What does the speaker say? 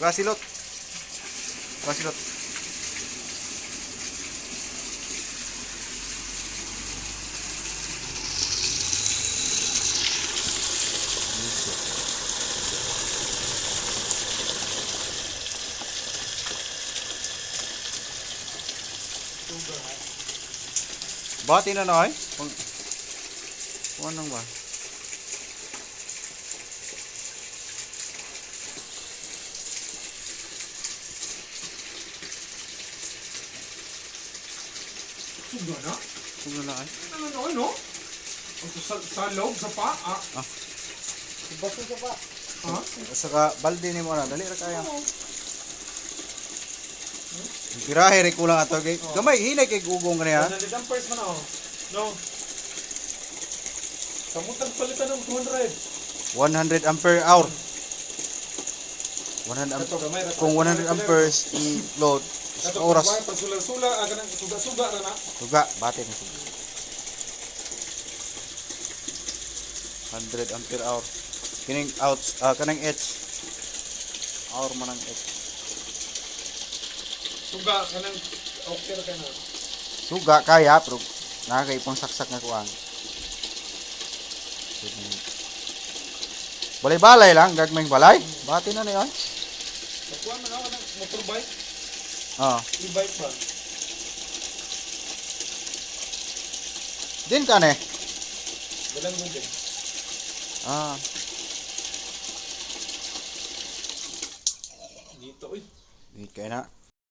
Gasilot. Gasilot. Bati na na ay. Pang Kuan lang ba? Suga na? Kung na ay. Ano na no? Ang sa loob, sa paa. Ah. Baso sa pa. Ha? Saka balde nimo na dali ra kaya. Pirahe rin kulang ato kay gamay hinay kay gugong kaniya. 100 amperes man ako. No. Kamutang palitan ng 200. 100 ampere hour. 100 Kato gamay ra. Kung 100 amperes i-load sa Kato oras pag sula-sula aga nang suga-suga ra na. Suga, bati na suga. 100 ampere hour. Kining out kanang H. Hour man ang H. Suga kanang okay ra kana. Suga kaya pero naa kay pang saksak nga kuan. Balay-balay lang, gagmayng balay. Bati na niyon. Kuan man ako kanang motorbike, Ah, e-bike ba? Din ka ne. Walang gubig. Ah, Dito oy. di kay na.